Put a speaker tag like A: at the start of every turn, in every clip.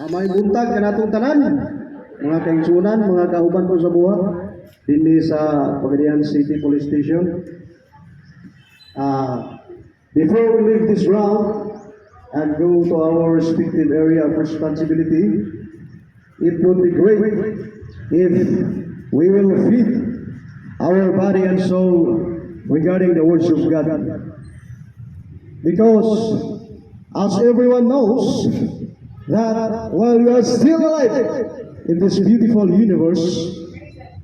A: Maayong buntag kanatong tanan, mga kaigsunan, mga kauban ko sa buhat dinhi sa Pagadian City Police Station. Before we leave this round and go to our respective area of responsibility, it would be great if we will feed our body and soul regarding the words of God. Because, as everyone knows, that while we are still alive in this beautiful universe,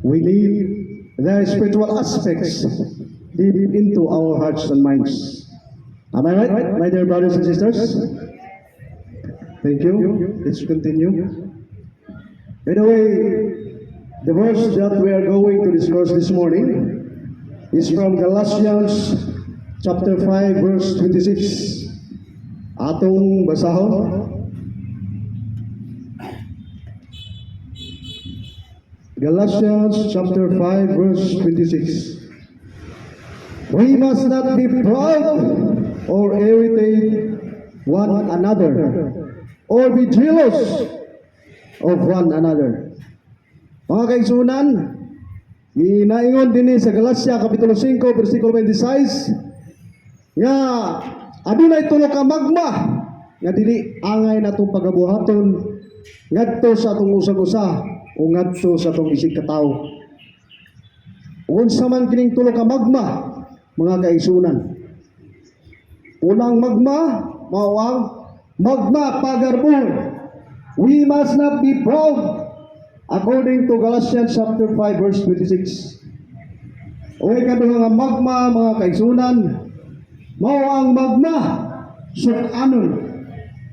A: we need the spiritual aspects deep into our hearts and minds. Am I right, my dear brothers and sisters? Thank you. Let's continue. By the way, the verse that we are going to discuss this morning is from Galatians chapter 5 verse 26. Atong basahon. Galatians chapter 5 verse 26. We must not be proud or irritate one another or be jealous of one another. Mga kaigsunan, ginaingon dinhi sa Galacia Kapitulo 5 versikulo 26 nga adunay tulo ka magma nga dili angay natong pagabuhaton ngadto sa atong usag-usa o ngadto sa atong isig katawo. Unsa man kining tulo ka magma, mga kaigsunan? Unang magma mao ang magma pagarbo. We must not be proud according to Galatians chapter 5 verse 26. O ikaduha nga magma, mga kaigsunan, mao ang magma suk-anon.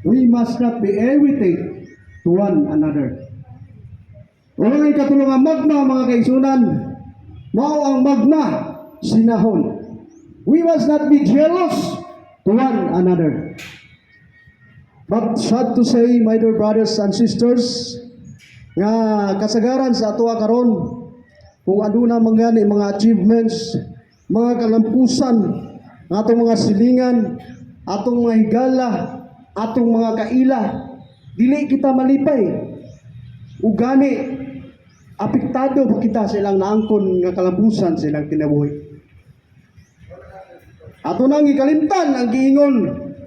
A: We must not be irritate to one another. O ang ikatulo nga magma, mga kaigsunan, mao ang magma sinahon. We must not be jealous to one another. But sad to say, my dear brothers and sisters, nga kasagaran sa atoa karon, kung aduna man gani mga achievements, mga kalampusan, ang atong mga silingan, atong mga higala, atong mga kaila, dili kita malipay. Ug gani, apektado pa kita sa ilang naangkon nga kalampusan sa ilang kinabuhi. Ato nang ikalimtan ang giingon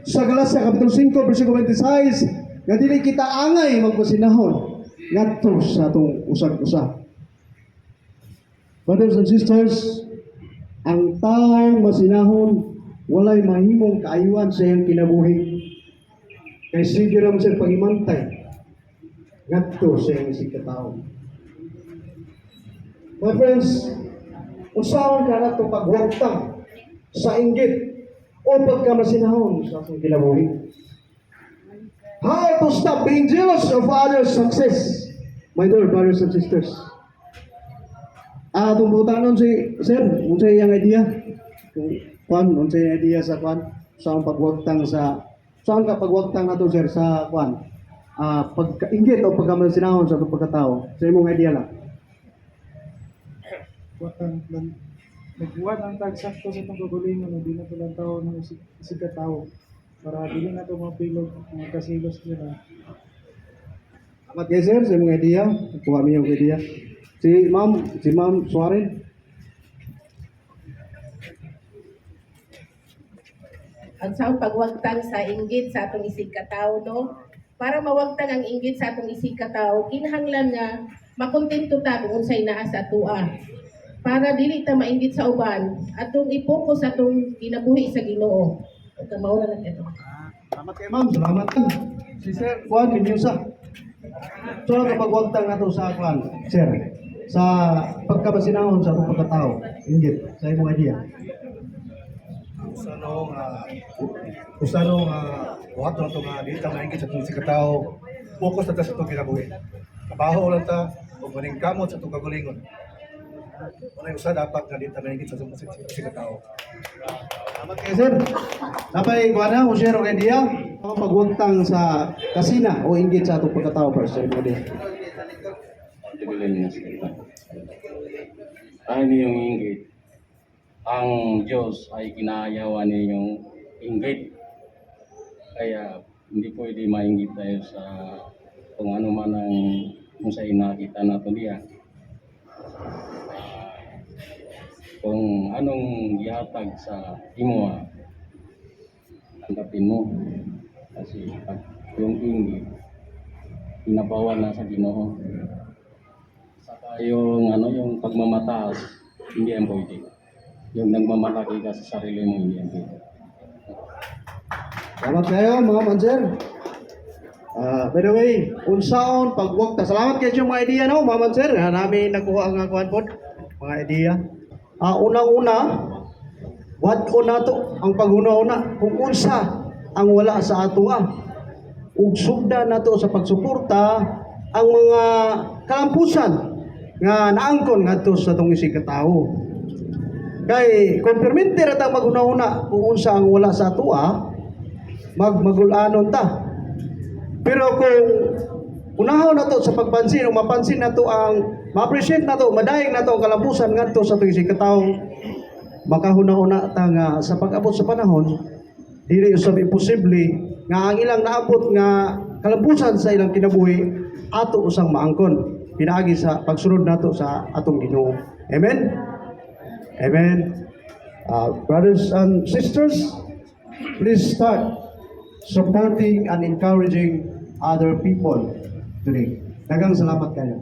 A: sa Galacia Kapitulo 5 versikulo 26 nga dili kita angay magpasinahon ngadto sa atong usag-usa. Brothers and sisters, ang taong masinahon walay mahimong kaayuhan sa iyang kinabuhi. Kay sige ra man siya pagimantay ngadto sa iyang isigkatawo. My friends, unsaon ka nato pagwagtang sa inggit o pagkamasinahon sa atong kinabuhi? How to stop being jealous of others' success, my dear brothers and sisters? Atong butanon si Sir, unsa iyang idea? Kung kwan, unsa iyang idea sa kwan, sa ang pagwagtang sa ang pagwagtang nato, sir, sa kwan? Pagkainggit o pagkamasinahon sa atong pagkatao. Sa imong idea lang.
B: Watang lang nagbuhat ang tag sakto sa itong kagalingon no di na to lang tao ng isig, isig ka tao para dili na to mapilog mga kasilos nila.
A: Salamat kay sir sa imong idea. Kuha mi yung idea. Si Ma'am Suaren.
C: Ang sa pagwagtang sa inggit sa atong isig katawo, no, para mawagtang ang inggit sa atong isig katawo, kinahanglan nga makontento ta kung unsay naa sa atoa para dili ta mainggit sa uban. Atong i-focus atong kinabuhi sa Ginoo. Ug mao ra na kato.
A: Salamat kay ma'am, salamat. Si Sir Juan Minyusa. So, ang pagwagtang nato sa Juan, sir, sa pagkabasinahon sa atong pagkatao, inggit, sa imong idea.
D: Usa no nga buhat na to nga dili ta maingit sa atong katao, focus na ta sa atong kinabuhi. Trabaho lang ta ug maningkamot sa atong kagalingon. Wala usa dapat nga dili ta maingit sa atong katao.
A: Salamat kay sir. Napay kuha na, kung share og idea, ang pagwagtang sa kasina o inggit sa atong pagkatao first, sa imong idea.
E: Tugulan niya sa. Ano yung inggit? Ang Diyos ay kinaayawan ninyong inggit. Kaya hindi pwede mainggit tayo sa Kung ano man ang kung sa nakita nato niya. Kung anong gihatag sa imo, tanggapin mo. Kasi pag yung inggit, pinabawal na sa Ginoo. Saka yung ano, yung pagmamataas, hindi yan pwede. Yung nagmamalaki ka sa sarili mo, hindi yan pwede.
A: Salamat kayo, mga sir. By the way, unsaon pagwagta. Salamat kayo yung mga idea, no, mga sir. Ha, namin nakuha ang kuan pod, mga idea. Unang-una, wad-on nato ang paghuna-una kung unsa ang wala sa atoa. Ug sugda nato sa pagsuporta ang mga kalampusan nga naangkon ngadto sa atong isig katawo. Kay kung permente ra ta maghuna-huna kung unsa ang wala sa atoa, magmagulanon ta. Pero kung unahon nato sa pagpansin o mapansin nato ang ma-appreciate nato, madayeg nato ang kalampusan ngadto sa atong isig katawo, makahuna-huna ta nga sa pag-abot sa panahon, dili usab imposible nga ang ilang naabot nga kalampusan sa ilang kinabuhi ato usang maangkon pinaagi sa pagsunod nato sa atong Ginoo. Amen. Amen. Brothers and sisters, please start supporting and encouraging other people today. Daghang salamat kayo.